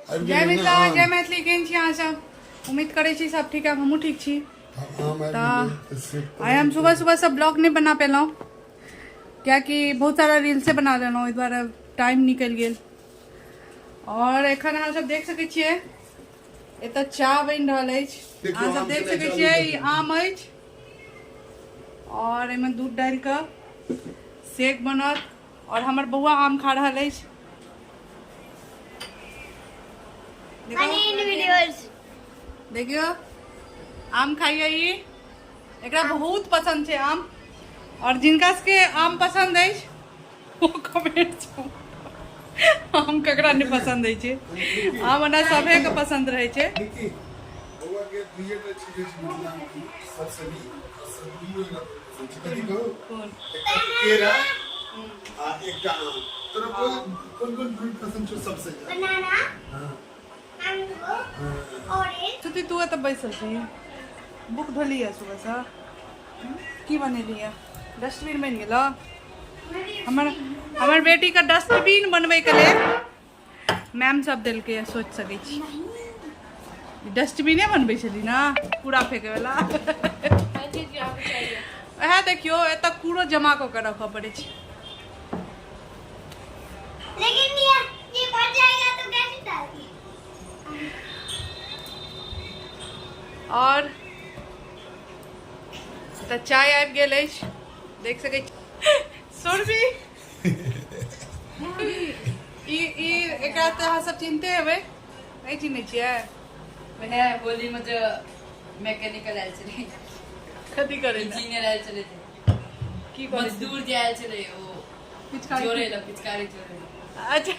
आबि जय गेलै ने मिथिला आम जय मैथिली। केहन छी अहाँ सब? उम्मीद करै छी सब ठीक है, हमहूँ ठीक छी। आम आबि तऽ गेलै तऽ सेक तऽ आइ हम सुबह सुबह सब ब्लॉग नहि बना पेलहुँ, कियाकि बहुत सारा रील्से बना लेलहुँ, एहि दुआरे टाइम निकलि गेल। और एखन अहाँ सब देख सकै छियै एतऽ चाह बनि रहल अछि। देखियौ, अहाँ सब आम देख केना सकै चालू छियै ई भेल। आम अछि और एहिमे दूध डालि कऽ शेक बनत। और हमर बौआ आम खा रहल अछि। देखियौ आम खाइए, ई एकरा बहुत पसंद छै आम। और जिनका सबके आम पसंद अछि ओ कमेंट, आम ककरा नहि पसंद अछि? आम ओना सभे के पसंद रहै छै। निकी बौआ के दुइये टा चीज अछि मिथिला मे सबसे नीक, आ से दुनू एकरा बड़ पसंद छै। कथी कहू? कोन? एकटा केरा आ एकटा आम। तोरा कोन कोन कोन फ्रूट पसंद छौ सबसे ज्यादा? बनाना। हाँ। मैंगो। हाँ। ऑरेंज। सुती, तू एतऽ बैसल छी, बुक धोलियै सुबहसँ? की बनेलियै? डस्टबिन बनि गेलो? हमर हमर बेटीके डस्टबिन बनबैके लेल मैम सब देलकै, सोचि सकै छी। डस्टबिने बनबै छली ने कूड़ा फेंके वाला। वएह देखियौ, एतऽ कूड़ो जमा कऽ के रखऽ पड़ै छै। लेकिन ये भर जाएगा तो कैसे डालेंगे? और तऽ चाय आबि गेल अछि, देख सकै छी। सुरभि, ई ई एकरा तऽ अहाँ सब चिन्हते हेबै, नहि चिन्है छियै? वएह होली में जो मैकेनिकल आयल छलै। कथी करै लए? इंजीनियर आयल छलै जे। की करै? मजदूर जे आयल छलै ओ पिचकारी जोड़े लए, पिचकारी जोड़े लए। अच्छा,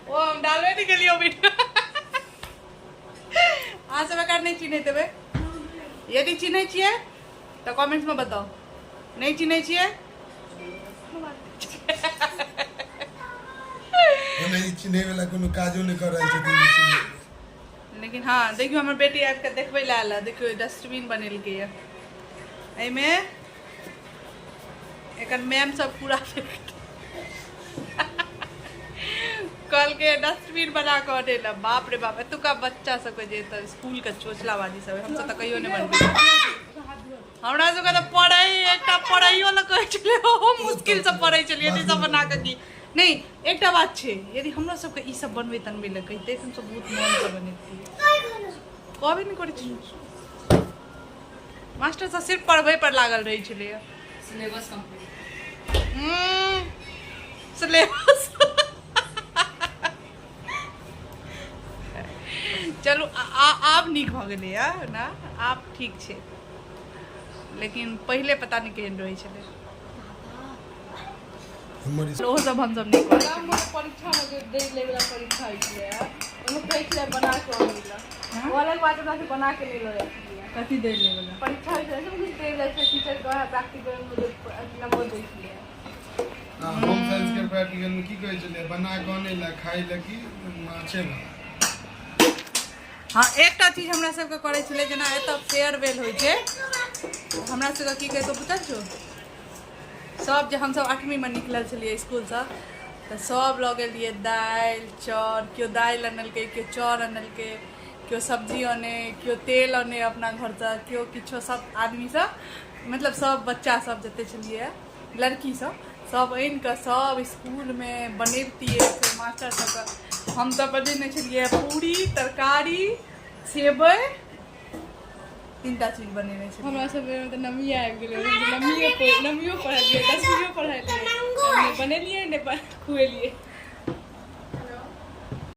ओ हम डालबे नहि केलियै वीडियो। अहाँ सब एकरा नहि चिन्हैत हेबै। यदि चिन्है छियै तऽ कमेंट्स में बताउ, नहि चिन्है छियै? ओना ई चिन्है वाला कोनो काजो नहि कर रहल छथिन जे चिन्है। लेकिन हाँ, देखियौ, हमर बेटी आबि कऽ देखबै लए आयल है। देखियौ, डस्टबिन बनेलकै यऽ, एहिमे एकर मैम सब पूरा कहलकै डस्टबिन बना कऽ अनै लए। बाप रे बाप, एतुका बच्चा सबके जे एतऽ स्कूलके चोचलाबाजी सब, हमसब तऽ कहियो नहि बनबै। हमरा सबके तऽ पढ़ै, एकटा पढ़ैयो लए कहै छलै, ओहो मुश्किलसँ पढ़ै छलियै। ई सब बना कऽ की नहि। एकटा बात छै, यदि हमरा सबके ई सब बनबै तनबै लए कहितै तऽ हमसब बहुत मोनसँ बनेतियै। कहबे नहि करै छै मास्टर सब, सिर्फ पढ़बै पर लागल रहै छलैया। Syllabus complete. सिलेबस। चलू, आब नीक भऽ गेलैया ने, आब ठीक छै, लेकिन पहिले पता नहि केहन रहै छलै। हमर ओहो सब हमसब नहि करै गाममे छलियै। परीक्षामे जे दै लै वला परीक्षा होइ छलै, ओहिमे कहै छलै बना कऽ अनै लए। ओ अलग बात, अपना से बना के नहि लऽ जाइ छलियै। कथी दै लै वला परीक्षा होइ छलै? सब किछु दै वला छलै, टीचर कहै प्रैक्टिकल मे जे नंबर दै छलै। आ होम साइंस के प्रैक्टिकल मे की कहै छलै बना कऽ अनै लए खाइ लए कि माछे भात? हँ, एकटा चीज हमरा सबके करै छलै, जेना एतऽ फेयरवेल होइ छै, हमरा सबके की कहै बुझल छौ? सब जे हमसब आठवींमे निकलल छलियै स्कूलसँ तऽ सब लऽ गेल रहियै दालि चाउर। केओ दालि अनलकै, केओ चाउर अनलकै, केओ सब्जी अनै, केओ तेल अनै अपना घरसँ, केओ किछो। सब आदमीसब, मतलब सब बच्चा सब जते छलियै, लड़की सब, सब आनि कऽ सब स्कूलमे बनैबतियै फेर मास्टर सबके। हमसब बनेने छलियै पूरी, तरकारी, सेवइ, तीनटा चीज बनेने छलियै। हमरा सब बेरमे तऽ नवमी आबि गेलै, नवमियो नवमियो पढ़लियै, दसमियो पढ़लियै, नहि बनेलियै, नहि खुएलियै।